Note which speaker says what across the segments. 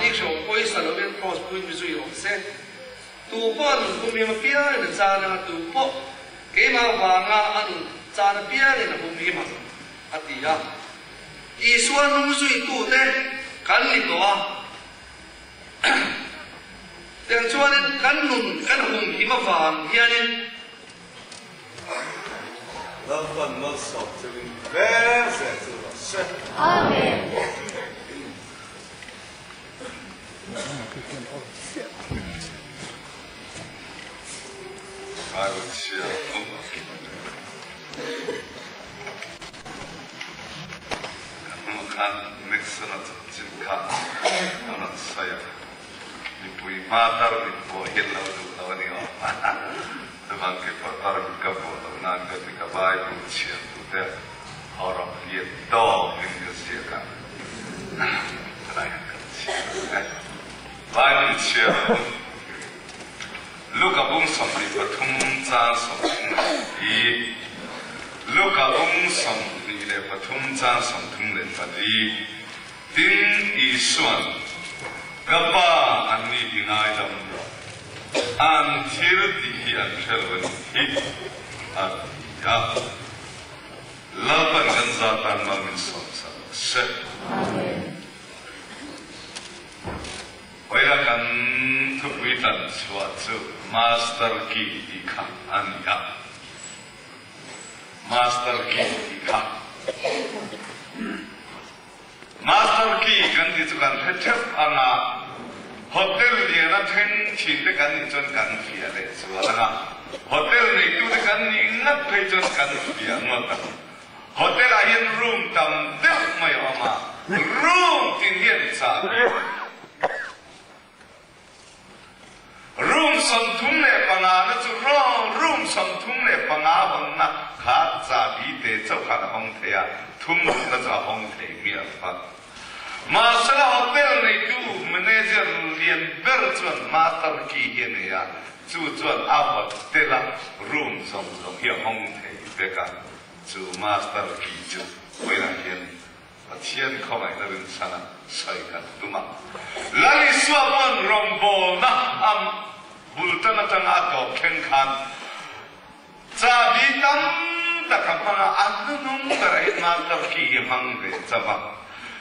Speaker 1: Mahni hrehawm pawisa lovin Kraws puin mi zui rawh se. Tu pawh a nun humhim apiangin a chan anga tu pawh keimah vanga a nun chan apiangin a humhim ang, a ti a. Isua hnung zuitute kan ni tawh a. Tiang chuanin kan nun kan humhim avang hianin.
Speaker 2: Lalpan malsawm chungin ber zel chu rawh se.
Speaker 3: Amen.
Speaker 2: Bible chhiar awm. Kan hnu khan Nixon-a chanchin kha a rawn sawi a, mipui hma tarmit pawh hi an lo duh lo a ni awm. Chuvang keipawh tarmit ka vuah loh nan ka ti ka Bible chhiar tute hawrawp lian tawkin ka ziak a, tunah hian kan chhiar ang e. Bible chhiar awm. Luka bung 23 chang 34, Luka bung 23 chang 34, Tin, Isua'n, Ka Pa, anni hi ngaidam rawh, an thil tih hi an hre lo a nih hi, a ti a. Lalpan kan zatan mal min sawmsak se. Oila kan thupui tan chhuah chu Master Key tih kha a ni a. Master Key tih kha. Master Key kan tih chu kan hre theuh ang a, hotel lian a thleng thin te kan nih chuan kan fiah leh zual ang a, hotel neitu te kan nih ngat phei chuan kan fiah ngawt ang. Hotel ah hian room tam deuh mai a awm a, room tin hian chahbi room 35 na chu room 35 hawnna kha chahbi te chauh khan a hawng thei a, thum rukna chu a hawng thei miah lo va. Mahsela hotel neitu manager lian ber chuan master key hi a nei a, chu chuan a hotel a room zawng zawng hi a hawng thei vek a. Chu Master Key chu vawiinah hian Pathian khawngaihna rinchhana sawi kan tum a. Lal Isua pawn rawngbawlna a bul tan atanga a tawp thleng khan chahbi tam tak a hmang a, a hnunung berah hian Master Key hi a hmang ve chauh a.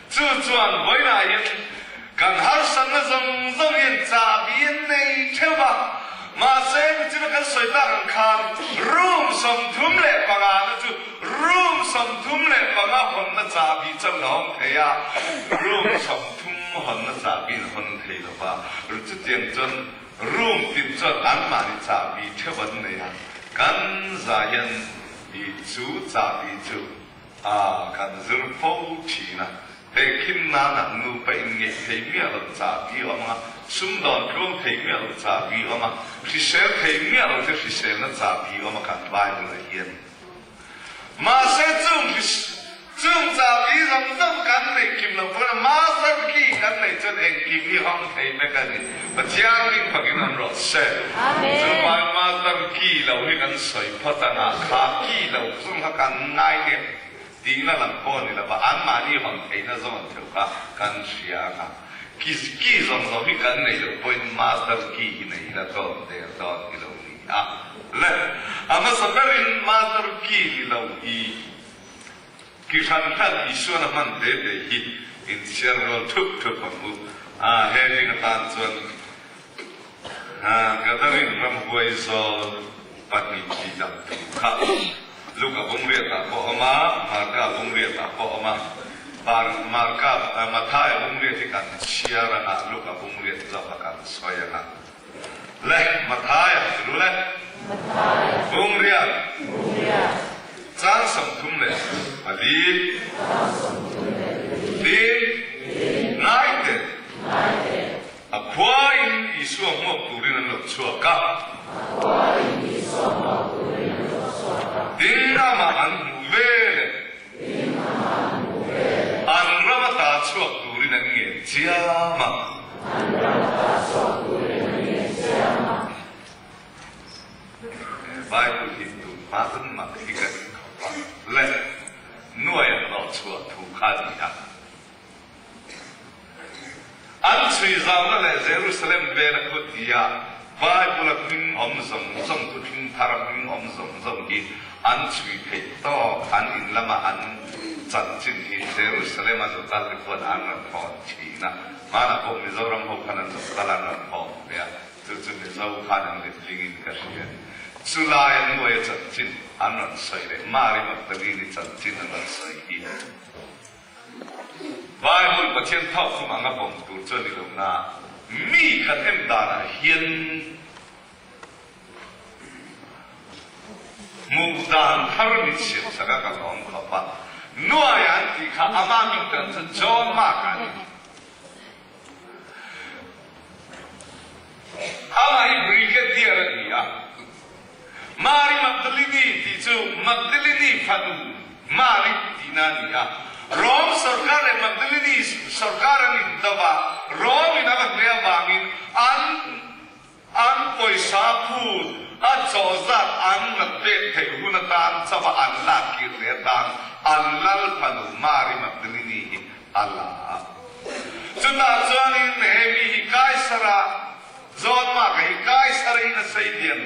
Speaker 2: Chu chuan vawiinah hian Kan harsatna zawng zawng hian chahbi an nei theuh a, mahse michina kan sawi tak ang khan room 35 na chu room 35 hawnna chahbi chauh la awm thei a, room 30 hawnna chahbi in hawn thei lo va, chutiang chuan room tin chuan anmahni chahbi theuh an nei a, kan za hian i chu chahbi chu A kan zir fo thin a, tehkhin nana nupa inngeih thei miah lo chahbi awm a, sumdawn tluang thei miah lo chahbi awm a, hrisel thei miah lo te hriselna chahbi awm a kan Bible ah hian. Mahse chung chung chahbi zawng zawng kan neih kim loh pawn a master key kan neih chuan engkim hi hawng thei vek a ni. Pathian ring fakin awm rawh se. Chuvang master key lo hi kan sawi phawt ang a, kha key lo chung kha kan ngai nep tihna lam pawh a ni lo va, anmahni hawn theihna zawng an theuh kha kan hria ang a. Key key zawng zawng hi kan nei loh pawhin master key hi nei ila dawn der dawn hi lo ni a. Le, a hmasa berin master key ni lo hi Ki hran hran Isuan a hman te te hi inchhiar rual thup thup ang u. A he ding atan chuan Gadarin ramhuai zawl pahnih tih dang thu kha Luka bungriatah pawh awm a, Marka bungriatah pawh awm a. Marka, Mathaia bungriat hi kan chhiar ang a, Luka bungriat zawk a kan sawi ang a. Le, Mathaia, ru le. Bungriat. Chang 34. Tin, ngaite, a khuain Isua hmuak turin an lo chhuak a. Tin, amah an hmuh ve leh an ram ata chhuak turin an ngen chiam a. Bible hi tun hma chuan mak hi ka ti khawp a, le nuai an rawh chhuah thu kha a ni a. An chhui zauna leh Jerusalem vela khuatia Bible-a hming awm zawng zawng, thuthlung thara hming awm zawng zawng hi an chhui theih tawk. An in lama an chanchin hi Jerusalem-a zawkal te khuan an rawn thawn thin a, hmanah pawh Mizoram ho khan an zawkal an rawn thawn ve a, chu chu Mizo khan an letlingin ka hria a ni. Chulai an nuaia chanchin an rawn sawi leh Mari Magdalene-i chanchin an rawn sawi hi Bible Pathian thawkkhum anga pawm tur chu a ni lo na, mi kan em danah hian hmuh dan thar min siamsak a ka lawm khawp a, Nuaia an tih kha amah min tan chu John Mark a ni. Amah hi Brigadier a ni a. Mari Magdalini tih chu Magdalini fanu Mari tihna a ni a. Rom sorkar leh Magdalini sorkar an indo a, Rom in a va hle avangin an an pawisa phut a chaw zat an rat pek theih hun atan chauha an lak kir leh atan an lal fanu Mari Magdalini hi a la a. Chutah chuanin he mi hi Kaisara John Mark-a hi Kaisara in a sawi diam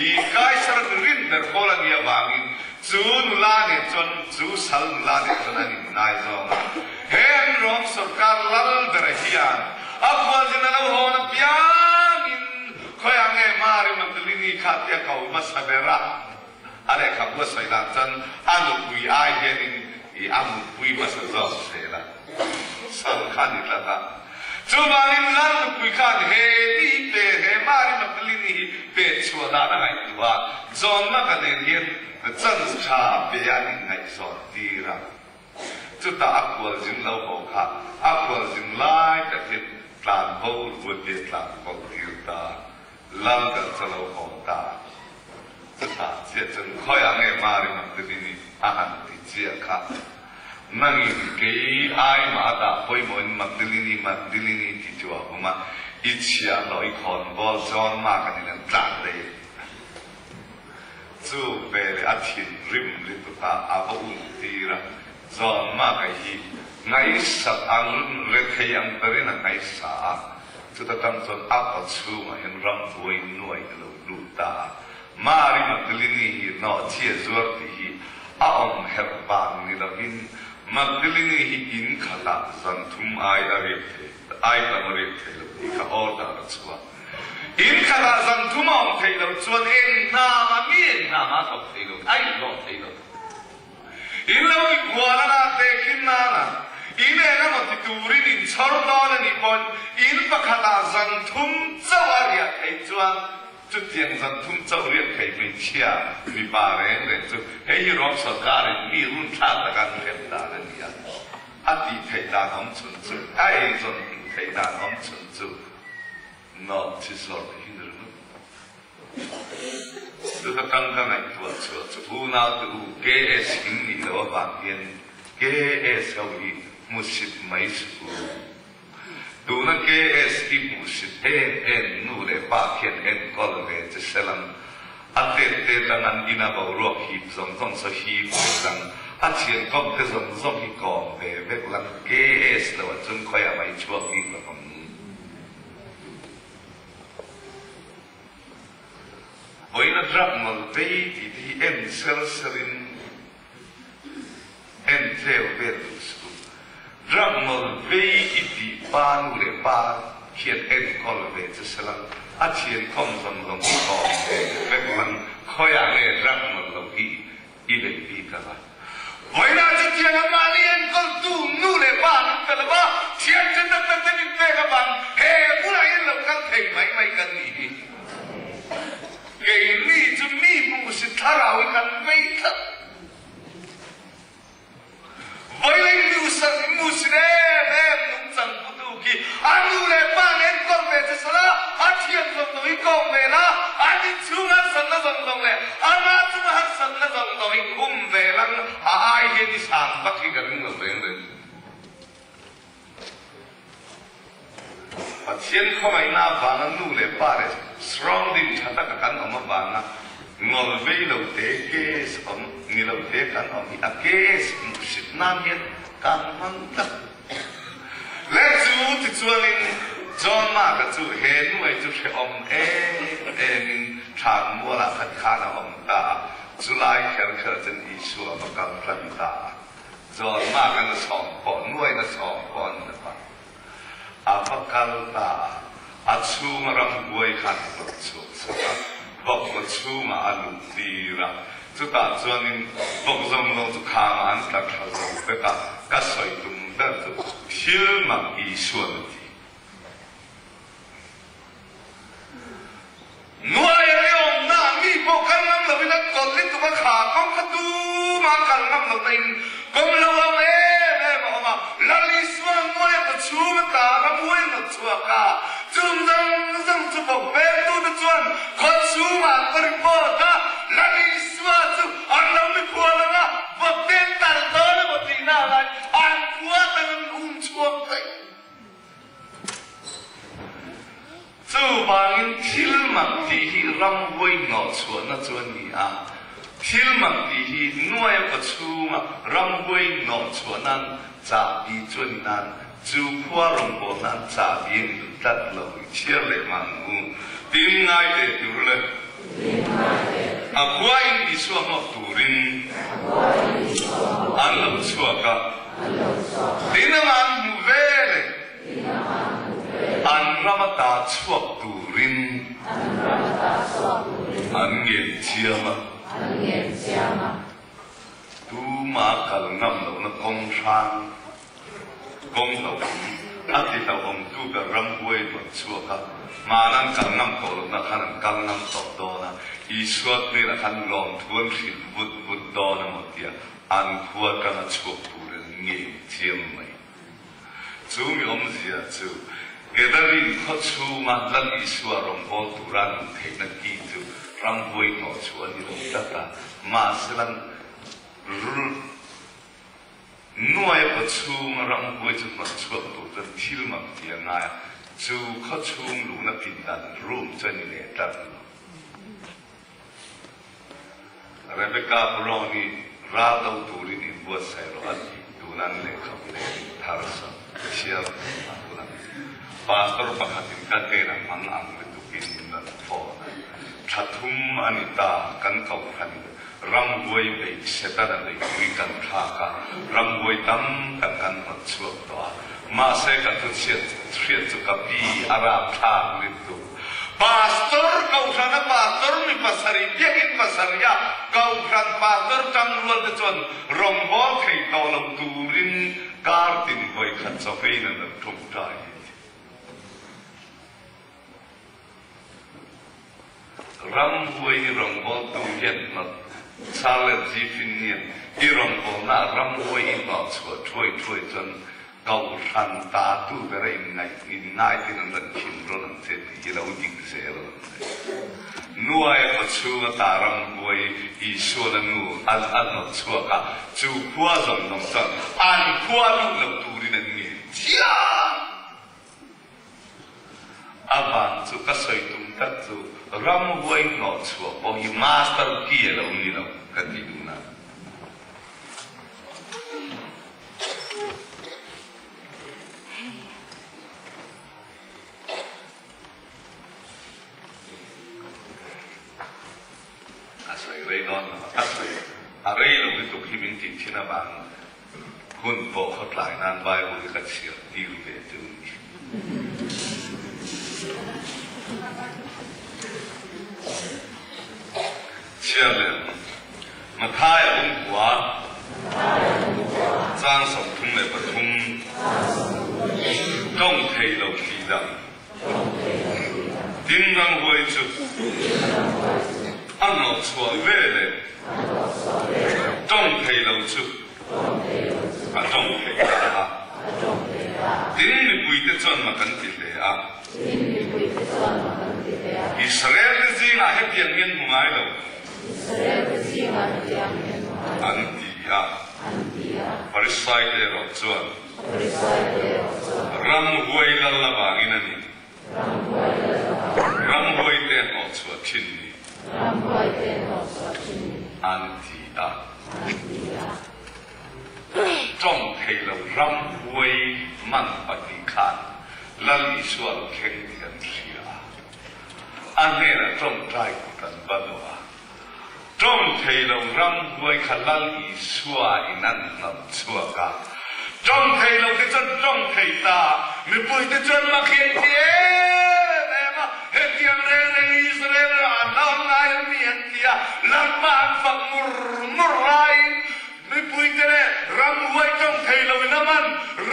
Speaker 2: i Kaisara mi rin ber pawl a nih avangin chu nula nen chuan chu sal nula nen chuan an inngaizawng a. He an Rom sorkar lal bera hian a khualzin a lo hawn apiangin khawiah nge Mari Magdalini kha tia ko hmasa ber a, a lehkhabu a sawi dan chuan a nupui ai hianin i a mutpui hmasa zawk zel a, sal kha a ni tlat a. Chuvangin lal nupui khan he mi hi pe, he Mari Magdalini hi pek chhuah dan a ngaihtuah a, John Mark-a nen hian chance tha a pe a inngaihzawn tir a. Chutah a khualzin lo haw kha a khualzin lai tak hian tlan bo ruat hi a tlan bo tir ta. Lal kan cha lo haw ta. Chutah chiah chuan khawiah nge Mari Magdalini a han ti chiah kha. Nangin kei ai mah a dah pawimawhin Magdalini, Magdalini ti chu a awm a, i chhiahhlawh i khawnbawl John Mark-a nen an tlan daih a. Chu veleh a thinrim lutuk a, a va un tir a, John Mark-a hi ngaihsak ang rethei ang berin a ngaihsa a, chuta tang chuan a kaw chhungah hian rambuai nuai a lo lut ta a. Mari Magdalini hi nawhchia zuar tih hi a awm herh vang ni lovin Magdalini hi in khatah zan thum ai a riak thei ai tam a riak thei lo tih kha order a chhuah. In khatah zan thum a awm theih loh chuan eng hna mah mi eng hna mah a thawk thei lo, a inhlawh thei lo. In lo inhual a lak ve khin nana in eng emaw ti turin in chhawr dawn a nih pawhin in pakhatah zan thum chauh a riah theih chuan chutiang zan thum chauh riak thei hmeichhia mipa reng reng chu hei hi Rom sorkarin mi runthlak taka an hrem dan a ni a, a tih theih dan awm chhun chu, a eizawn hmuh theih dan awm chhun chu nawh chi zawrh hi ni ringawt. Chuta tang ka ngaihtuah chhuah chu unau te u KS in nih loh avang hian KS ho hi hmusit mai suh u. Tuna KS i hmuhsit em em nu leh pa khian enkawl ve che selang a tet te tang an ina boruak hip zawng zawng saw hip ve lang a thian kawm te zawng zawng hi kawm ve vek lang KS lo ah chuan khawiah mai chhuak bik lo ang. Vawiina drug mal vei tih te hi en ser serin en tleu vel duh suh u. Drug mal vei i tih pa nu leh pa khian enkawl ve che sela, a thian khawm zawng zawng hi kawm ve vek lang khawiah nge drug mal lo hi I beih bik a va. Vawiinah chu thian a mahni enkawltu nu leh pa an pe lo va, thian chu natna te min pek avang he hmunah hian lo kal thei mai mai kan nih hi. Keini chu mi hmuhsit thlarau hi kan vei tlat. Vawilei hmuhsit em em nungchang putu khi a nu leh pa an enkawl ve che sala, a thian zawng zawng i kawm ve la, an inchhung harsatna zawng zawng leh ama chunga harsatna zawng zawng i khum ve lang a ai hian i sang vak hi ka ring lo reng reng. Pathian khawngaihna avanga nu leh pa leh surrounding tha taka kan awm avanga ngawr vei lo te case awm ni lo te kan awm hi a case hmuhsit nan hian kan hmang tlat. Le chu tichuanin. John Mark-a chu he nuai chu hrehawm em emin thlanmualah khat khan a awm ta a, chulai kher kher chuan Isua va kal tlang ta a. John Mark-a na sawm pawh, nuai na sawm pawh an la pa. A va kal ta a, a chhunga rambuai khan a hnawt chhuak sak a, vawkkaw chhungah a luh tir a, chutah chuanin vawk zawng zawng chu khangah an tla thla zo vek a, ka sawi tum ber chu thil mak Isuan a ti. Nuai a ni awmna mi pawh kal ngam loin an kawlh lutuk a, kha kawng kha tumah kal ngam lo na in kawng lo awm em em a awm a, Lal Isua nuai a chhung a tang a muai ngawt chhuak a, chung zawng zawng chu bawk vengtu te chuan khaw chhungah an va report a, Lal Isua chu an lo mikhual ang a, bawk ten tal dawn emaw tihna lai an khua tang an um chhuak daih. Chuvangin thil mak tih hi ramhuai hnawhchhuahna chu a ni a, thil mak tih hi nuaia kawchhunga ramhuai hnawhchhuah nan chahbi chu a ni nan chu khua rawngbâwl nan chahbi a ni duh tlat lo i chhiar leh mah ang u. Tin ngai teh tur le. A khua in Isua hmuak turin an lo chhuak a. Tin amah an hmuh ve le. An ram ata chhuak turin an ngen chiam a. Tuma kal ngam lohna kawng hrang, kawng hlauhawm, a ti hlauhawmtu ber ramhuai rawn chhuak a, mahna an kal ngam tawh lohna khan an kal ngam tawh dawn a, Isua hnenah khan lawmthu an hrilh vut vut dawn emaw tia an khua atanga chhuak turin an ngen chiam mai. Chu mi awmzia chu Gedarin khaw chhunga Lal Isua rawngbâwl tura an luh theihna ki chu ramhuai hnawh chu a ni lo tlat a, mahselang rul nuaia kaw chhunga ramhuai chu hnawt chhuak tur chuan thil mak ti a ngai a, chu khaw chhung luhna pindan room chu a ni leh tlat lo. Rebecca Brown-i ral do turin inbuatsaih rawh a ti tun an lehkhabu leh thar sak chhiar a hun ang. Pastor pakhatin ka hnenah hmang ang lutukin min rawn phone a, Thla thum a ni ta, kan kohhran rambuai beih Setana beihpui kan thlak a, rambuai tam tak kan hnawt chhuak tawh a, mahse ka thuchhiat hriat chu ka pi a rapthlak lutuk. Pastor Kohhrana pastor mi pasarih biakin pasarih a Kohhran pastor tangrual te chuan rawngbâwl thei tawh lo turin kar tin vawikhat chawheiin an lo tawngtai a ti. Ramhuai hi rawngbâwltu hian hnawt Charles G. Finney-a'n i rawngbâwlna ah ramhuai i hnawh chhuah thuai thuai chuan Kohhran tatu ber a inngaih inngai ten an rawn khin rawn ang che tih hi lo dik zel ang che. Nuaia khaw chhunga ta ramhuai Isuan a nu a a hnawt chhuak a, chu khua zawng zawng chuan an khua duh lo turin an ngen chiang. A van chu ka sawi tum tak chu ramhuai hnawh chhuah pawh hi master key a lo ni lo ka ti dun a. A sawi rei dawn lo a, a sawi a rei lo lutuk hi min tih thin avang hun pawh khawtlai nan Bible hi ka chhiar tir ve chu ni. Chhiar leh ang. Matthai a um khua, chang 33, tawng thei lo tih dang. Tin ramhuai chu a hnawh chhuah ve leh tawng thei lo chu a tawng thei ta a. Tin mipuite chuan mak an ti hle a. Israel-te zingah hetiang hian hmu ngai lo. An ti a. Pharisaite erawh chuan ramhuai lal avangin a ni. Ramhuaite hnawh chhuah thin ni. An ti a. Tawng thei lo ramhuai man pahnih khan. Lal Isua lo thleng tih an hria a, a hnenah tawngtai kut an va dawh a. Tawng thei lo ramhuai kha Lal Isua in an hnawt chhuak a. Tawng thei lo te chuan tawng thei ta, mipui te chuan mak hi an ti em em a, hetiang reng reng Israel ah an la awm ngai a mi an ti a, Lalpa an fak mur mur laiin Mipuite leh ramhuai tawng thei loin a man,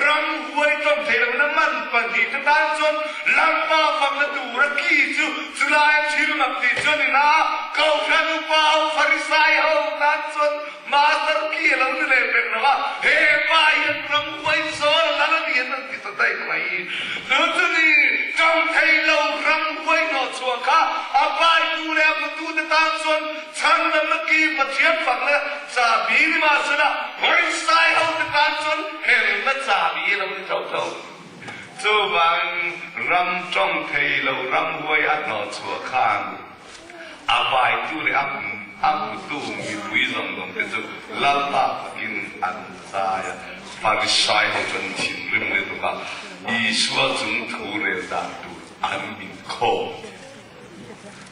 Speaker 2: ramhuai tawng thei loin a man pahnihte tan chuan Lalpa fakna tura ki chu chulaia thil mak tih chuan ina Kohhran upa ho Pharisai ho tan chuan Master ki a lo ni leh pek lo a, he pa hian ramhuai zawl a lal a ni an rawn ti ta daih mai. Chu chu ni tawng thei lo ramhuai hnawhchhuah kha a baitu leh a hmutute tan chuan Chhandamna ki Pathian fakna chahbi ni mahsela Pharisai hote tan chuan helna chahbi a lo ni tho tho. Chuvangin ram tawng thei lo ramhuai a hnawhchhuah khan a vaitu leh a hmutu mipui zawng zawng te chu Lalpa fakin an zai a. Pharisai ho chuan thinrim lutuk a Isua chung thu rel dan tur an inkhawm.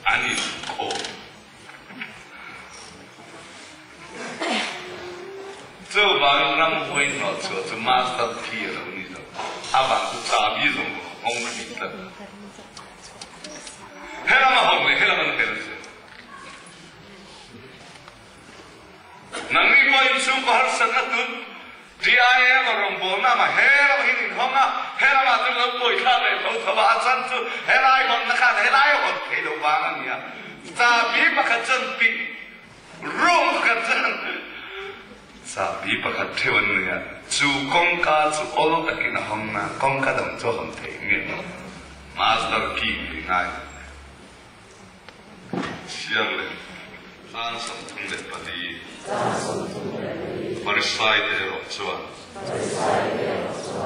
Speaker 2: An inkhawm. Chuvangin ramhuai hnawhchhuah chu master key a lo ni lo. A vang chu chabi zawng a hawng thei tlat. Helam a hawng leh helam an tel zel. Nangni pawh inchhungkaw harsatna tun DIM a rawngbawlna ama helam hi in hawng a, helamah chuan lo kawi thlak leh tho tho a, a chan chu helai hawnna khan helai a hawn thei lo vang a ni a. Chabi pakhat chuan pik room pakhat chuan chabi pakhat theuh an nei a, chu kawngka chu awl takin a hawng a, kawngka dang chu a hawn theih miah lo. Master key ngei ngai. Chhiar leh tlang 34. Pharisai te erawh chuan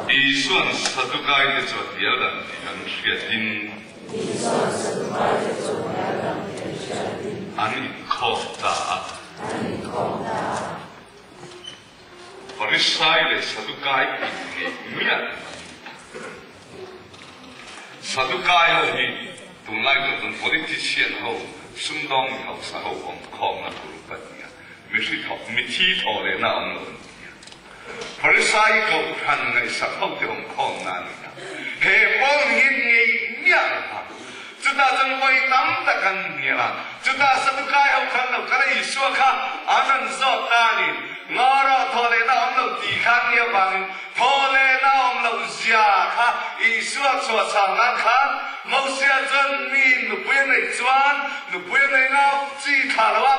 Speaker 2: Isua'n Sadukai te chu a hnial dan tih an hriatin an inkhawm ta a. Pharisai leh Sadukai inngeih miah lo an ni. Sadukai ho hi tunlai tur chuan politician ho, sumdawng mi hausa ho awmkhawmna group an ni a, mihri thawk, mithi thawh lehna awm lo an ti a. Pharisai kohhran ngaihsak ho te awmkhawmna a ni a. He pawl hi ngeih miah lo a, chutah chuan vawi tam tak an hnial a, chutah Sadukai ho khan lo kal a, Isua kha an rawn zawt ta a ni. Ngarawh thawh lehna awm lo tih kha an nih avangin Thaw leh na awm loh zia kha Isua chhuahchhal nan khan Mosia chuan mi nupui a neih chuan nupui a nei ngau chi thlah lo a,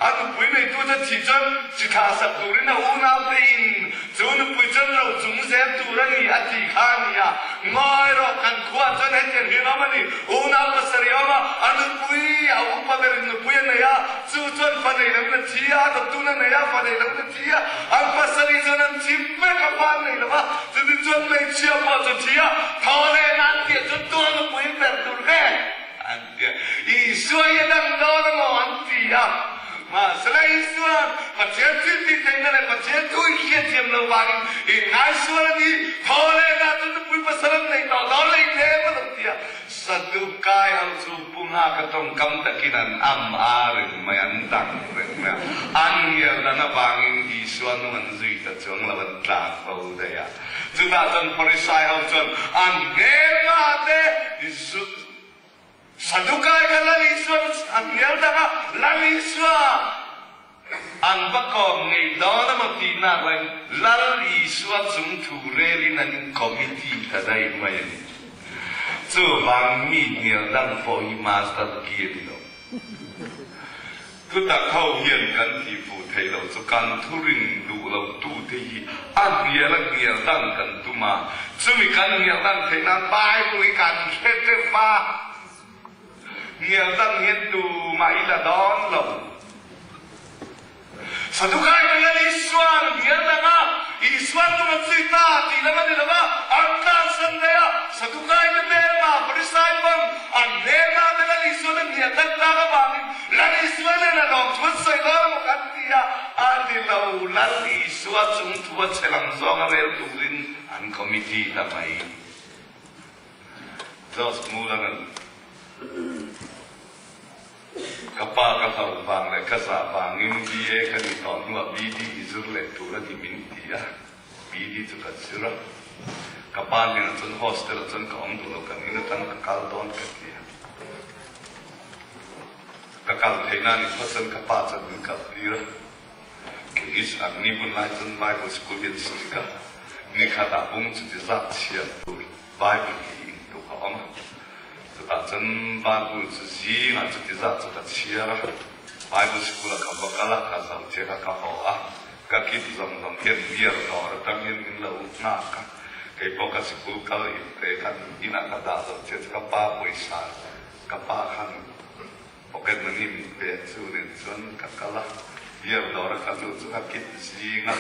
Speaker 2: a nupui neitu chu thih chuan chi thlah sak turin a unaute in chu nupui chuan ro chung zel tur a ni a tih kha a ni a. Ngawi rawh kan khuaah chuan hetiang hi an awm a ni, unau pasarih a awm a, a nupui a upa berin nupui a nei a, chu chuan fa nei loin a thi a, a dawtun a nei a, fa nei loin a thi a, an pasarih chuan an thi vek a, fa an nei lo va, chuti chuan hmeichhia pawh chu thi a, thaw leh nan tih chu tual nupui ber tur nge an ti a, Isua hi a dang dawn emaw an ti a, mahsela Isua'n Pathian thil tih theihna leh Pathian thu i hriatthiam loh vangin i ngaisual a ni, thaw leh nan chu nupui pasal an nei tawh dawn leh tlem a lo ti a. Sadukai ho chu punga ka tawngkam takin an am a reng mai, an dang reng mai a. An ngial dan avangin Isua nung an zui ta chuang lo, an tlan bo daih a. Chutah chuan Pharisai ho chuan an hmelma te Sadukai kha Lal Isua an ngial dang a, Lal Isua an va kawm ngei dawn emaw tih nak laiin Lal Isua chung thu relin an in committee ta daih mai a ni. Chuvang mi hnial dang pawh hi master ki a ni lo. Thutak ho hian kan tih fuh theih loh chu kan thurin duh lo tute hi a hnial a hnial dang kan tum a, chumi kan hnial dang theih nan Bible hi kan hre teuh va. Hnial dang hian tumah i la dawn lo. Sadukai ka Lal Isuan hnial dang a, Isuan tum an zui ta tih lam a ni lo va, an tlansan daih a. Sadukai te hmelma, Pharisai pawn an hmelma te Lal Isuan a hnial dang tak avangin Lal Isua nen a lawm thu an sawi dawn emaw kan ti a, a ni lo. Lal Isua chung thu a che lam zawng a rel turin an committee ta mai. George Muller-a'n Ka pa ka hlauh vang leh ka zah vangin BA ka nih tawh hnuah BD i zir leh tur a ni min ti a, BD chu ka zir a. Ka pa hnenah chuan hostel-ah chuan ka awm duh lo, kan in atang ka kal dawn ka ti a. Ka kal theihna a nih phawt chuan ka pa chuan min kal tir a. Kei an ni hun lai chuan Bible School hi an strict a, nikhatah bung chuti zat chhiar tur Bible hi in tuk a awm a. Chutah chuan Bible chu zingah chuti zat chu ka chhiar a, Bible School-ah ka va kal a, ka zo chiah a, ka haw a, ka kit zawng zawng hian beer dawr atang hian min lo nghak a, kei pawh ka sikul kal in te khan inah ka dah zo chiah chu ka pa pawisa ka pa khan Pocket money min pek chu nen chuan ka kal a, beer dawr a ka luh chu ka kit zing a,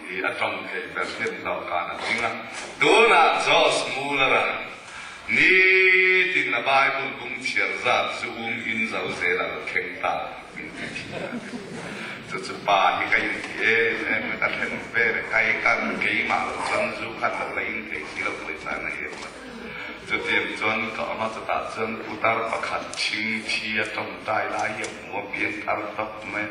Speaker 2: i a tawng thei ber hian dawhkan a ding a. Tunah Josh Muller-a nitin a Bible bung chhiar zat chu um in zo zel a lo thleng ta min ti thin a. Chu chu pa hi ka inti em em a, ka thlen ve leh kai kan keimah lo chuan zu khan lo la in thei si lo pawisa a nei em a. Chutiang chuan ka awm a, chutah chuan putar pakhat chhingthi a tawngtai lai hi a hmu a, pian thar tawp mai.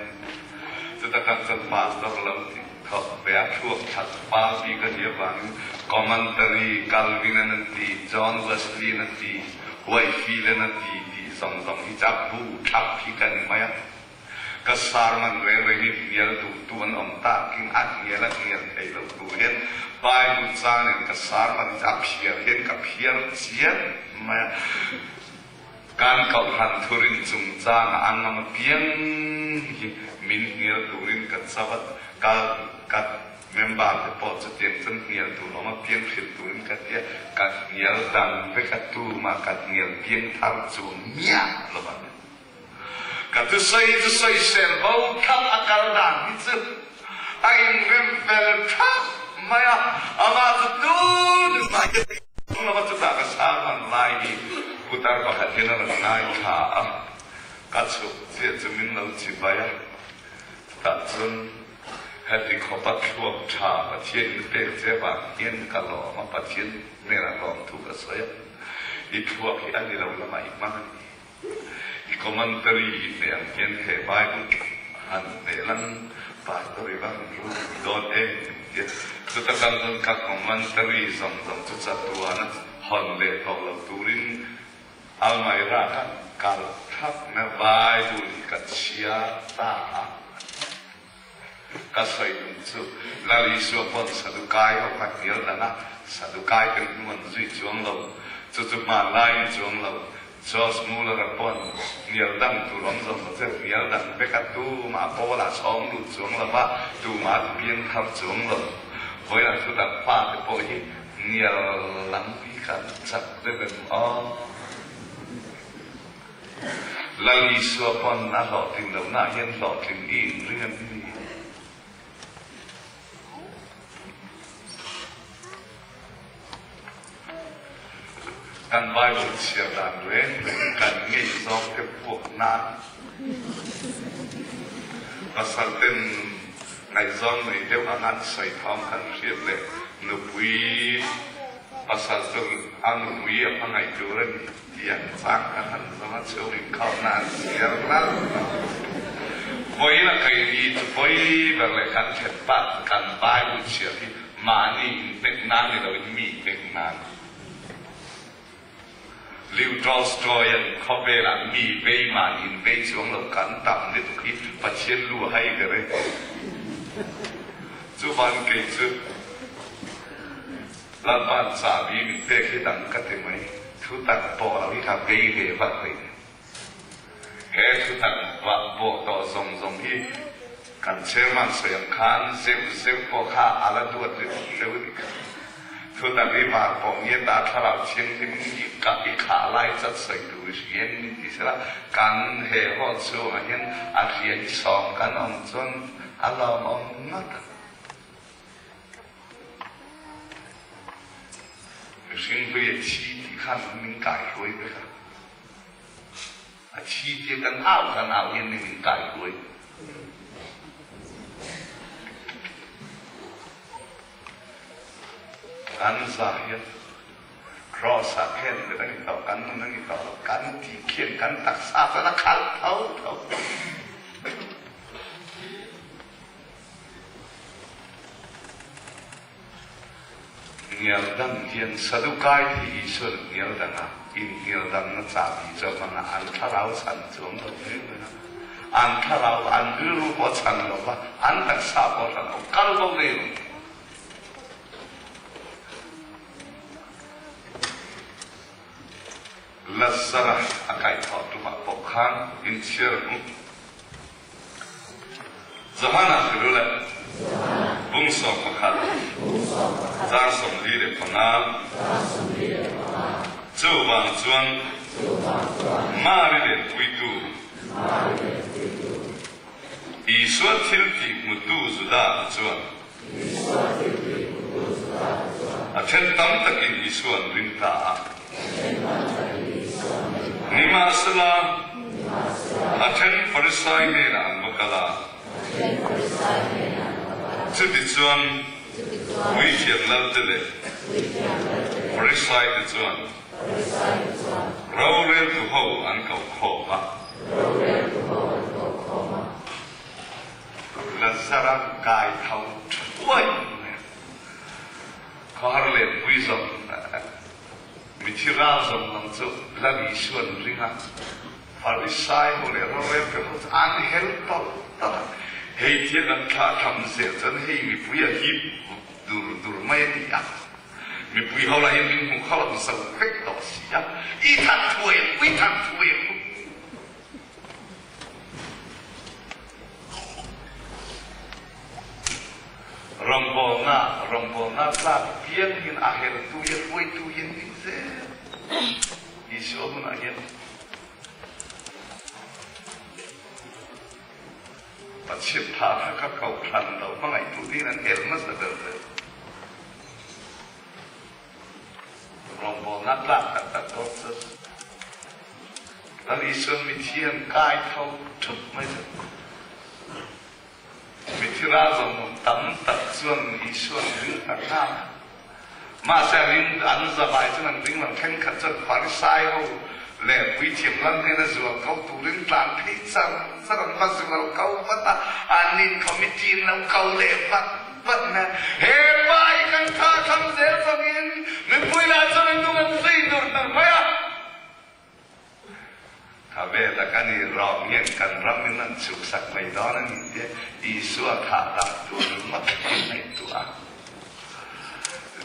Speaker 2: Chuta kang chuan pastor lo ti thawk ve a, thluak that pa bik a nih avangin commentary Calvin-an a ti, John Wesley-an a ti, Whitefield-an a ti tih zawng zawng hi chu a bu thlap hi ka ni mai a. Ka sermon reng reng hi hnial duhtu an awm takin a hnial a hnial thei lo tu hian Bible cangin ka sermon hi a phiar hian ka phiar chian mai a. Kan kohhran thurin chungchangah a ngam apiang hi min hnial turin ka cho a, ka ka member te pawh chutiang chuan hnial tur awm apiang hrilh turin ka ti a, ka hnial dang vek a, tumah ka hnial piang thar chuang miah lo a ni. Ka thusawi chu sawisel bo thlap a kal dan hi chu a inrem fel thap mai a, amah chu tun hmai lova chutah ka sang hman lai hi putar pakhat hian a rawn ngaithla a, ka chhuk chiah chu min lo chibai a, chutah chuan heti khawpa thluak tha Pathian in pek che vang hian ka lawm a, Pathian hnenah lawmthu ka sawi a, i thluak hi a ni lo lamah i hmang a ni. I commentary i hne ang hian he Bible han hne lang pastor i va han ru dawn em tia chuta kal dawn ka commentary zawng zawng chu chatuana hawn leh tawh lo turin Almaira kha kal thak na Bible hi ka chhiar ta a. Ka sawi tum chu Lal Isua pawn Sadukai ho kha hnial dan a, Sadukai ten hnung an zui chuang lo, chu chu hmanlai ni chuang lo. George Muller-a pawn hnial dang tur awm zawk lo che, hnial dang vek a, tumah Paul-a chhawng lut chuang lo va, tumah a piang thar chuang lo. Vawiin thutak fate pawh hi hnial lam hi kan chak deuh em aw? Lal Isua pawn a hlawhtlin lohna ah hian hlawhtlin i inring a ni. Kan Bible chhiar dan reng reng kan ngei zawng te puak nan pasal ten ngaihzawng nei deuh anga an sawi thawm kan hriat leh nupui pasal chu a nupui a hmangaih tur a ni. Tiang chak ka han zawng a chhung inkhawmna an siar nalh lo. Vawiin a kai ni chu vawi ber leh kan then pat kan Bible chhiar hi mahni inhnek nan ni loin mi hnek nan. Leo Tolstoy-a'n khawvelah mi vei mahni invei chuang lo kan tam lutuk hi Pathian lu a hai ber e. Chuvan kei chu. Lalpa'n chahbi min pek hi dang ka ti mai, thutak pawh lo hi ka vei ve vat mai. He thutak vah bawh tawh zawng zawng hi kan chairman sawi ang khan zeuh zeuh pawh kha a la duat ringawt deuh a nih kha. Thutak hi var pawh nge ta thlarau thianghlim i ka i khah lai chat sawi tur i hrian min ti sela, kan he hall chhungah hian a hrian sawm kan awm chuan a lawmawm ngawt ang. Mihring hlui a thi tih khan min kaihruai vek a. A thi tia kan au kan au hian min kaihruai. Kan za hian. Kraws-ah khen bet a ni tawh, kan nun a ni tawh lo, kan tih khian kan taksa chuan a khalh tho tho. Hnial dang hian Sadukai te hi Isuan hnial dang a, inhnial dangna chahbi chu a hmang a, an thlarau chhan chuang lo mai mai a, an thlarau, an rilru pawh a chhan lo va, an taksa pawh a hran lo, kal bo nei lo. Lazara a kaihthawh tumah pawh khan inchhiar hmu. Johana hrilh le bung 11 chang 45 Chuvang chuan Mari lenpuitu Isua thil tih hmutu Juda te chuan a then tam takin Isua an ring ta a. Nimahsela, a then Farisai hnenah an va kal a. Chutichuan, Puithiam Lalte leh Farisai te chuan roreltu ho an ko khawm a. Lazara kai tho thuai mai a. Khawhar lenpui zawng mithi ral zawng lam chu Lal Isuan ring a, Farisai ho leh rorel te ho chu an hel tawlh tawlh a. Hei thian an thlah tham zel chuan hei mipui a hip dur dur mai a ni a. Mipui ho lah hian min hmuh kho an zo vek tawh si a, i that thuai ang u, i that thuai ang u. Rawngbawlna, Rawngbawlna tlak piang hin a heltu hi a hruaitu hi an ni zel. Isua hunah hian Pathian tha kha ka kohhran lo hmangaihtu tiin an hel hmasa ber zel. Rawngbawlna tlak tak tak dawn chu Lal Isuan mithi an kai tho thut mai chu. Mithi ral zawng tam tak chuan Isuan ring tak nghal a. Mahse a ring an zavai chuan an ring lo. Thenkhat chuan Pharisai ho leh puithiam lal hnena zual ko turin tlan phei char char an va zual ko vat a, an in committee in lo ko leh vat vat mai a. He pa hi kan tha tham zel zawngin mipui lah chuan an nung an zui dur dur mai a. Tha ve tak a ni, Rom hian kan ram in an chhuksak mai dawn a ni tia Isua thah dah tur ringawt hi ngaihtuah a.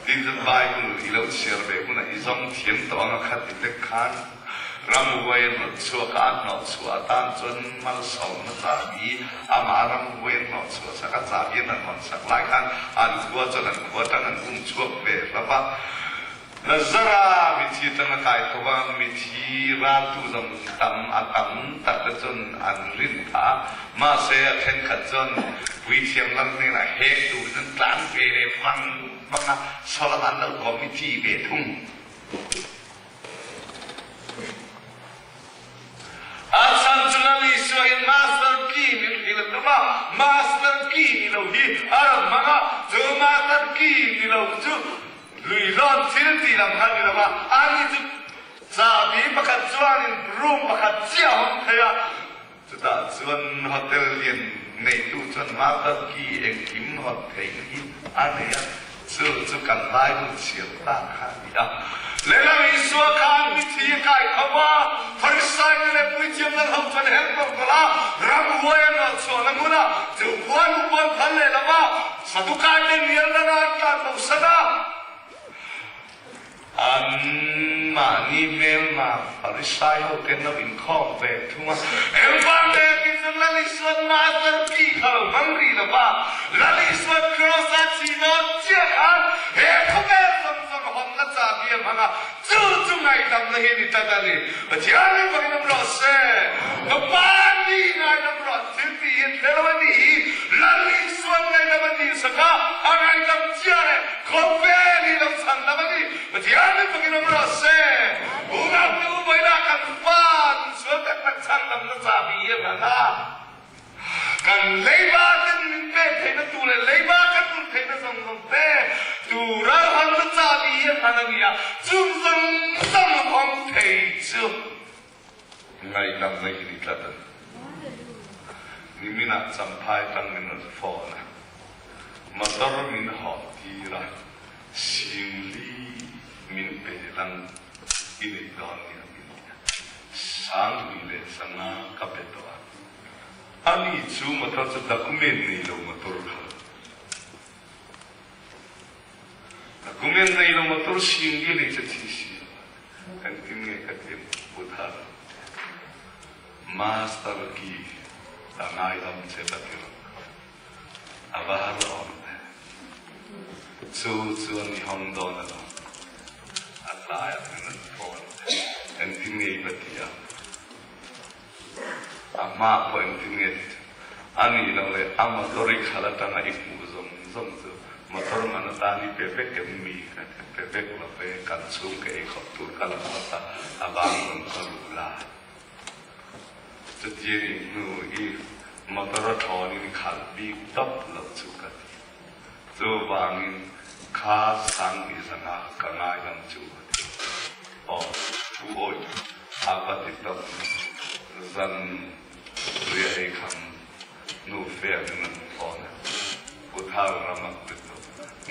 Speaker 2: Tin chuan Bible i lo chhiar ve hunah i zawng thiam tawh ang a khat ti vek khan ramhuai a hnawt chhuak a, a hnawh chhuah atan chuan malsawmna chahbi amah ramhuai an hnawh chhuah sak a, chahbi an han hawn sak lai khan an khua chuan an khua tang an um chhuak ve hlauh a. Lazara mithi tang a kai tho a, mithi raltu zong tam a tam tak te cun an rin phah. Mahse a thenkhat cun puithiam lam hnenah hek tu in an tlan ve le vang vang a, salam an lo kawm i thi ve thung. A chan cu Lal Isua in Master Key min hrilh an um a, Master Key ni lo hi a rak hmang a, cu Master Key ni lo cu Luihlawn thil ti lam kha ni lo a, ani cu cabi pakhat chuan in room pakhat chiah a hong thei a, chutah chuan hotel lian neitu chuan master key engkim hot thei hi a nei a, cu cu kan Bible chhiar ta kha a ni a. Lehlam Isua khan mithi a kai kho a, Pharisai te le puithiam nan ho chuan hel ko kal a, ramhuai an rawn chuah na hmun ah cu khuan upuan phal lehlam ah Sadukai te ngial na ran tlan bo san a, anmahni hmelma Pharisai ho ten lo inkhawm ve thung a. Engvang le ti cun Lal Isuan master key kha lo hmang rih lo va, Lal Isuan cross ah thi nawn cia khan he khawvel zong zong hawn na ca bia hmang ah cu cu ngaihdam na hi ni tlat a ni. Pathian nih bangin um rawh seh. Ka pa nih ngaidam rawh thil ti in hlelo a nih hi Lal Isuan ngaidam a nih saka a ngaidam cia le khawvel hi lo chhandam a ni. Pathian nih bangin um rawh seh. Unau nu voilah kan pa sual taktak chhandam na ca bi hi a hna. Kan leiba kan min pek theihna tu le leiba kan rulh theihna zong zong te tu. tura hawnna chahbi hi a hman a ni a, chung zawng zawng hawng thei chu ngaihdamna hi ni tlat a ni. Niminah Champhai tang min rawn phone a, motor min hawn tir a, Singli min pe lang i nei dawn nia min ti a, Sanghnih leh Sanga ka pe tawh a. Ani chu motor chu document nei lo motor kha lo. Document nei lo motor singli nei chu thi si lo a. Engtin nge ka ti ang Pu Thar? Master key a ngaidam che ka ti rawh. A va har awm ve. Chu chu an i hawng dawn alawm. A tlaiah min rawn phone. Engtin nge i va ti a? A hma pawh engtin nge ti chu a nih loh leh a motor i khalh atanga i hmuh zawng zawng chu motor man atan i pe vek em mi ka ti pe vek lo ve kan chhung ka ei khawp tur ka la phawt a a bang rawn ka luh la chutia i hnu i motor a thawn in i khalh bik tawp lo chu ka ti chuvangin kha sang i zanga ka ngaidam chu a ti aw pu awi A va ti tawp. Zan riah ei kham nu fe min rawn thawn a, Kuthar ram a ti tawp.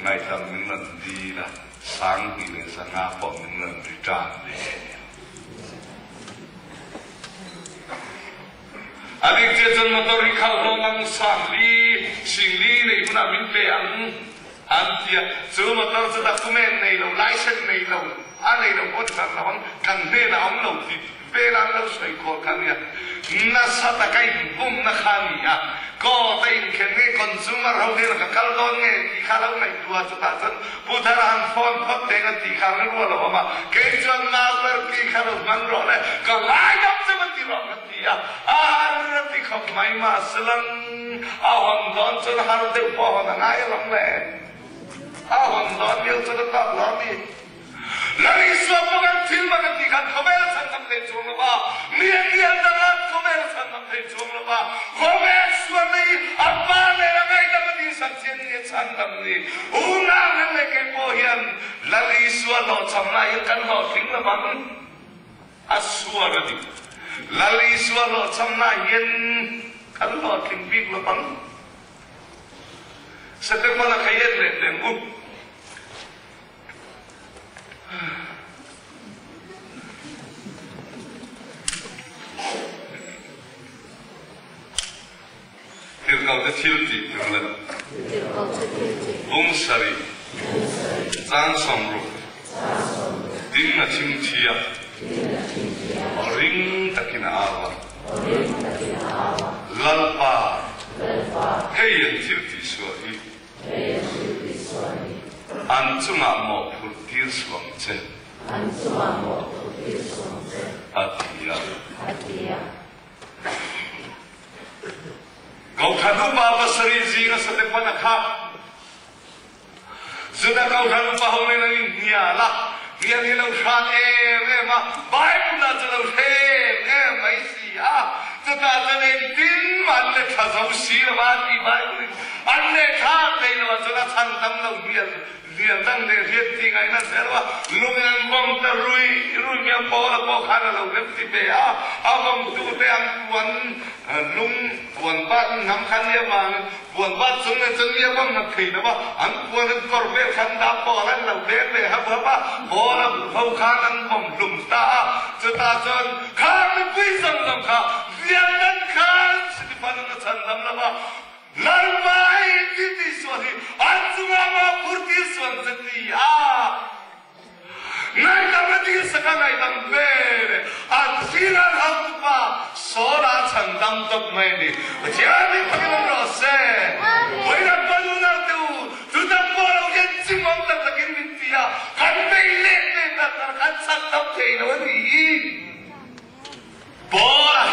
Speaker 2: Ngaihdam min rawn dil a, 25 pawh min rawn return ve nia. A dik chiah chuan motor hi khalh hlawm ang, sangli, singli nei hunah min pe ang an ti a, chu motor chu document nei lo, license nei lo, a nei lo pawh ti hran lo ang, kan hnenah a awm lo tih vel an lo sawi kual kha a nia. Nasa taka inbumna kha a ni a, court a inkhen nge consumer ho hnenah ka kal dawn nge tih kha a lo ngaihtuah a, chutah chuan Pu Thara han phone phawt teng a tih kha rilru a lo awm a, kei chuan master key kha lo hman rawh le, ka ngaidam che va ti rawh ka ti a, a har a ti khawp mai mahselang a hawn dawn chuan har deuh pawh a hawn a ngai alawm le, a hawn dawn lio chuan a tawk lo a mi. Lal Isua pawh kan thil man a tih khan khawvel a chhan dam thei chuang lo va, mi a ngial dang a khawvel a chhan dam thei chuang lo va, khawvel sualna hi a pa nen a ngaihdam a tih sak chian ni a chhan dam ni. Unau nan leh kei pawh hian Lal Isua hlawhchham lai hian kan hlawhtling lo vang, a sual a ni. Lal Isua hlawhchham lai hian kan hlawhtling bik lo vang. Setepana kha en leh teng u. Tirhkohte thil tih tur leh Bungsarih chang sawmruk ding a thingthi a, ring takin a au a, Lalpa, hei an thil tihsual hi An chungah mawhphurh tir suang che. A ti a. Kohhran upa pasarih zinga Stefan a kha. Juda kohhran upa ho nen an inhnial a, hnial hi lo hran em em a, Bible ah chu lo hre em em mai si a, chutah chuan engtin mah an lehthla zo si lo a ti Bible in an lehthla thei lo ah chuan a chhan tam lo hnial hnial dang leh hriat tih ngaihna zel a, lung in an vawm ta rui rui mai a, Paula pawh khan a lo rem ti ve a, a vawmtute an puan lung puan bat hnam kha nia vangin Puan bat chung nen chuan mi a bang nghat thei lo a, an puan an kawr vel khan dah pawl an lo deng ve hap hap a, pawl a ho khan an vawm hlum ta a, chutah chuan khang mipui zawng zawng kha lian dan khan Stephen an a chhan lam lo a, Lalpa hei ti ti sual hi an chungah maw phur tir sual che ti a. Ngaihdam a dil sak a ngaihdam ve le. A thil an hautupa Saul-a chhan dam tawp mai a ni. Pathian min fakin awm rawh se. Vawiram pa nunau te u, chutah pawh lo hian chimawm tak takin min ti a, kan bei let ve tak tak a, kan chhan dam thei lo a ni hi. Paul-a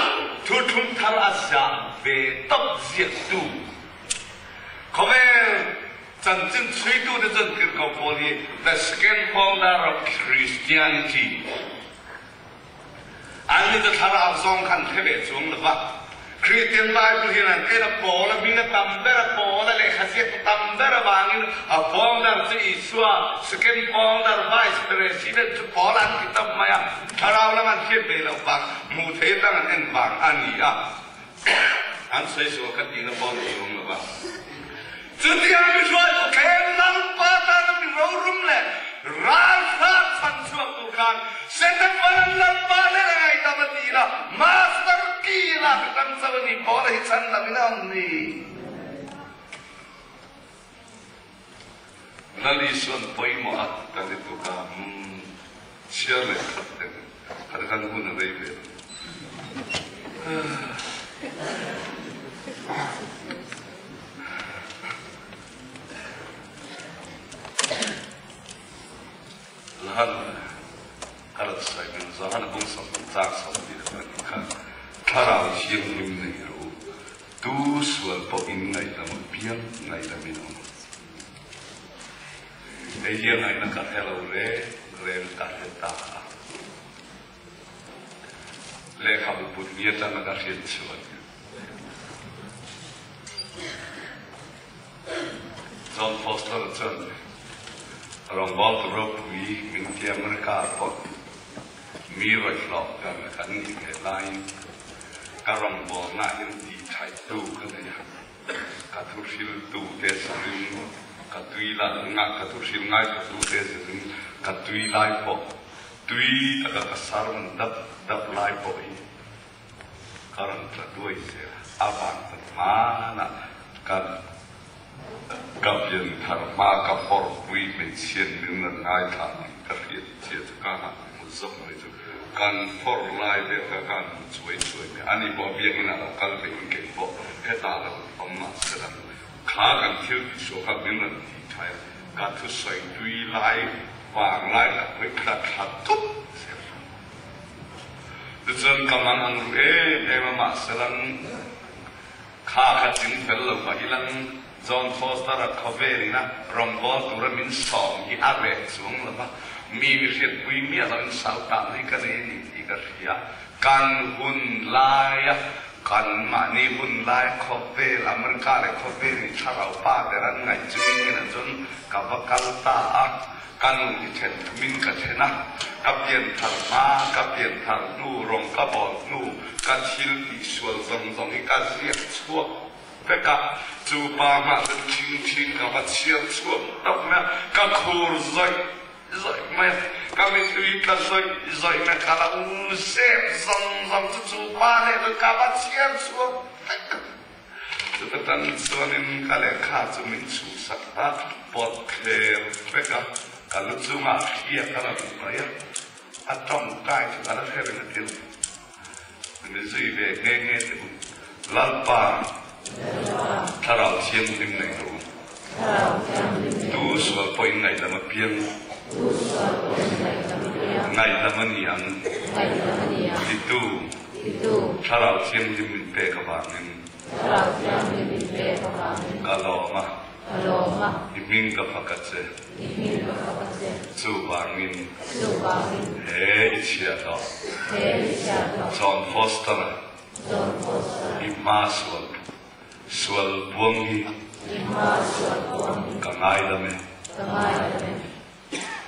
Speaker 2: thuthlung thar a zah ve tawp ziaktu khawvel Chanchin chhuitute chuan Tirhkoh Paul hi the second founder of Christianity an ni chu thlarau zawng kha an hre ve chuang lo va. Kristian Bible hian an en a, Paul-a hming a tam ber a, Paul-a lehkha ziak tam ber avangin a founder chu Isua, second founder vice president chu Paul an ti tawp mai a, thlarau lam an hriat ve loh vang, hmuh theih atang an en vang a ni a, an sawi sual kha tihna pawh ni awm lo va. Chutiang mi hruaitu thleng Lalpa tana mi rorum leh ralthlak chhan chhuak tur khan Satan pawn Lalpa nen a ngaihdam a ti la, Master key lak atang chauh a ni, Paula hi chhan lam in a awm ni. Lal Isuan pawimawh a ta lutuk a, umm, chhiar leh khat teng, khat khan hun a rei ve lo. Johan ka rawn sawi hming Johan bung sawmhnih chang 20 leh pahnih kha Thlarau Thianghlim nei rawh u. Tu sual pawh in ngaihdam a piang ngaihdam in awm. Hei hi a ngaihna ka hre lo reng reng ka hre ta a. Lehkhabu put ni atanga ka hriat chhuah a ni. John Foster chuan rawngbawltu ropui min ti America ah pawh mi rawihhlawh kan kan nih ve laiin ka rawngbawlna ah hian tihṭhaihtu ka nei a, ka thuhriltu te zirin ka tui la ka thuhril ngaithatu te zirin ka tui lai pawh tui taka ka sermon dap dap lai pawh hi Ka rawn tla duai zel a van ta hmanah ka ka pian thar hma ka hawrpui hmeichhian min rawn ngaithla tih ka hriat chiah chu ka han hmu zawk mai chu kan hawr lai vel kha ka han hmu chuai chuai mai a ni pawh biakinn ah lo kal ve in kei pawh hetah lo awm mah se lang kha kan thil tih suah kha min rawn tih thaih a ka thusawi tui lai vang lai tak pawh hi ka thla tup zel. Tichuan ka man ang ru em em a, mahselang kha kha ching fel lo pah ilang John Foster-a khawvelin a rawngbâwl tura min sâwm hi a reh chuang lo va, mi mi hriatpui miah loin sau tan hi ka nei a ni tih ka hria. Kan hun laia kan mahni hun lai khawvel America leh khawvelin thlarau pa ber an ngaih chungin a chuan ka va kal ta a. Ka nu hi then min ka then a, ka pian thar hma, ka pian thar hnu, rawng ka bawl hnu, ka thil tih sual zawng zawng hi ka ziak chhuak vek a, chu pa hmah chuan thing thing ka va chhiar chhuak tawp mai a, ka khur zawih zawih mai a, ka mittui tla zawih zawih mai a, ka la u zep zawng zawng chu chu pa nen chuan ka va chhiar chhuak vek a. Chuta tan chuanin ka lehkha chu min chhuhsak a, pawt thler vek a, ka lu chungah hriat a rawn hnawih a, a tawngtai chu ka la hre reng a ti lo. Mi zui ve nghe nghe teh u, Lalpa, Thlarau Thianghlim nei rawh u. Tu sual pawhin ngaihdam a piang. Ngaihdam a ni ang. Titu. Thlarau Thianghlim min pek avangin. Ka lawm a. I hming ka fak a che. Chuvangin. He i chhiahhlawh. John Foster-a. I hma sual. Sual buang hi ka ngaidam e.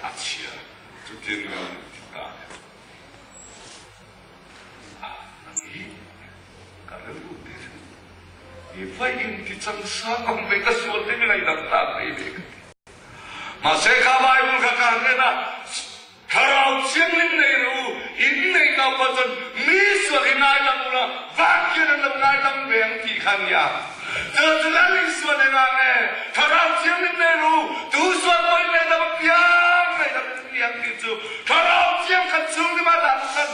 Speaker 2: A chhia chutin min rawn ti ta e. A ni ka rilru te chu i va inti chang sang ang ve ka sual te min ngaidam ta mai ve ka ti. Mahse kha Bible kha ka han en a. Thlarau Thianghlim nei rawh u, in nei naupa chuan mi sual hi ngaidam ula, van khian an lo ngaidam ve ang tih kha a ni a. Chuan chu Lal Isua nen ah nge Thlarau Thianghlim nei rawh u, tu sual pawhin ngaihdam apiang ngaihdam in a ni ang tih chu Thlarau Thiang kan chhung ni mah dah chan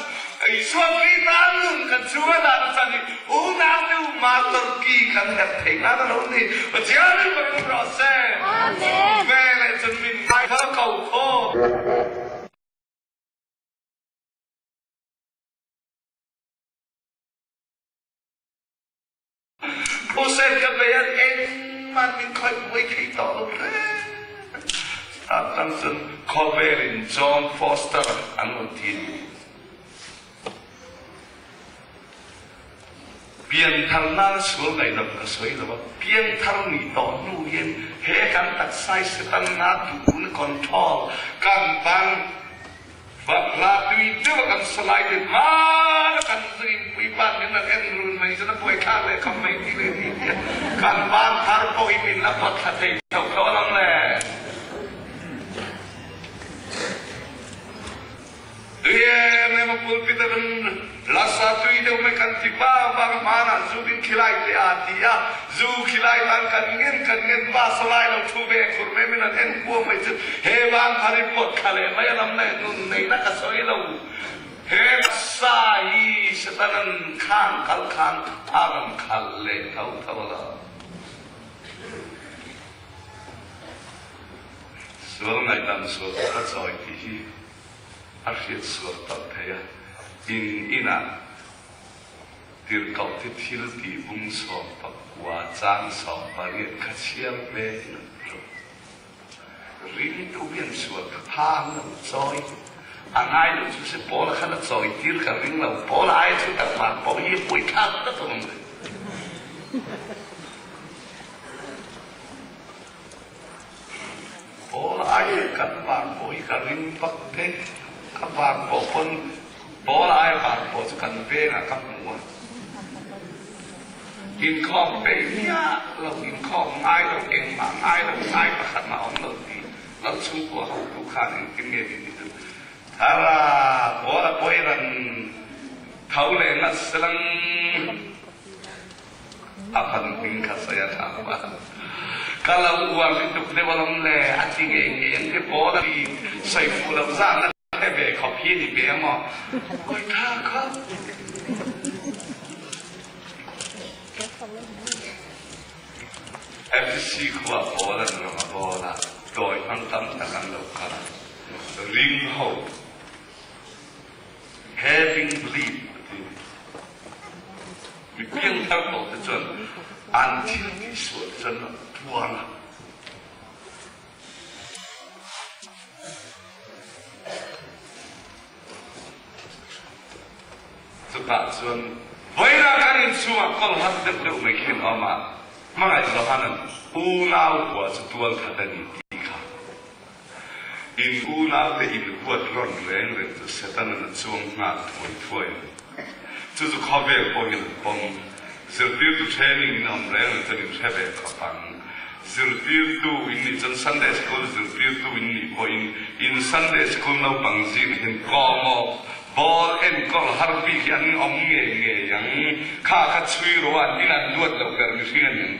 Speaker 2: Isua Krista nun kan chhunga dah chan hi unaute u martar ki kan herh theih nan a lo ni. Pathian in pakin rawh se.
Speaker 3: Amen.
Speaker 2: Veleh cun min hmai kha ko khawh. Crusade ka bei ah engmah min khoih buai thei tawh lo reng. Tang cun khawvel in John Foster an lo ti. Pianthar nan sual ngaihdam ka sawi lo a, piangthar nih tawh hnu hian he kan taksa hi Satan na duhna control kan bang vak la tui deuh a kan salai te hmana kan zungin puipan min rak en run mai chuan a buaithlak leh kham mai ti leh ti tia kan ban thar pawh hi min la pawt thla thei tho tho alawm le. Tui em em a pulpit a kan lasa tui deuh mai kan ti vang vang a hmanah zu min khilai teh a ti a, zu khilai tan kan ngen kan ngen pa salai lo thu ve khur mai min an en kuam mai chu he vang thar i pawt thla leh mai a lam leh nun neihna ka sawi lo he sa hi Satan an khang kal khan a rawn khalh leh tho tho a lo. Sual ngaihdam sual ka chawi tih hi a hriat sual tak thei a, in inah tirhkoh te thil tih bung 19 chang 18 kha chhiar ve lo rawh. Ringtu hian sual kha phang lo chawi a ngai lo chu se Paula khan a chawi tir ka ring lo, Paula aia thu tak vang pawh hi a puithlak tak awm ang le. Pawl ai kan van pawh hi ka ring vak te, ka van pawh pawn pawl ai van pawh chu kan vengah ka hmu a, inkhawm peih miah lo, inkhawm ngai lo, engmah ngai lo, ngai pakhat mah awm lo tih lo chhungkua hotu khan engtin nge min ti duh? Thara pawl a pawi ran tho leh ngat selang. A pan hming kha sawi a tha lo a, ka lo uar lutuk deuh alawm le, a ti ngei ngei ang te pawl a ti sawi fuh loh zahna hre ve khawp hi a ni ve ang aw. Awi tha khawp. FCC khua pawl an rawng a bawl a, dawi hmang tam tak an lo kal a, ring ho. Having believed a ti. Mi piangthar tawh te chuan an thil tihsual te chuan an puang a. Chutah chuan vawiinah kan inchhungah kawl hat deuh deuh mai khi an awm a, hmangaih Johanan unau kua chu tual khat a ni tih kha. In unaute in huat rawn reng reng chu Setanan a chuang nghal thuai thuai a ni. Chu chu khawvel pawhin an pawm. Zirtirtu training in awm reng reng chuan in hre ve khawp ang. Zirtirtu in nih chuan Sunday School zirtirtu in nih pawhin in Sunday School naupang zingah hian kawngawk, ball enkawl har bik hi an awm ngei ngei ang. Kha kha chhui rawh a, an inah duat loh ber mihring a ni ang.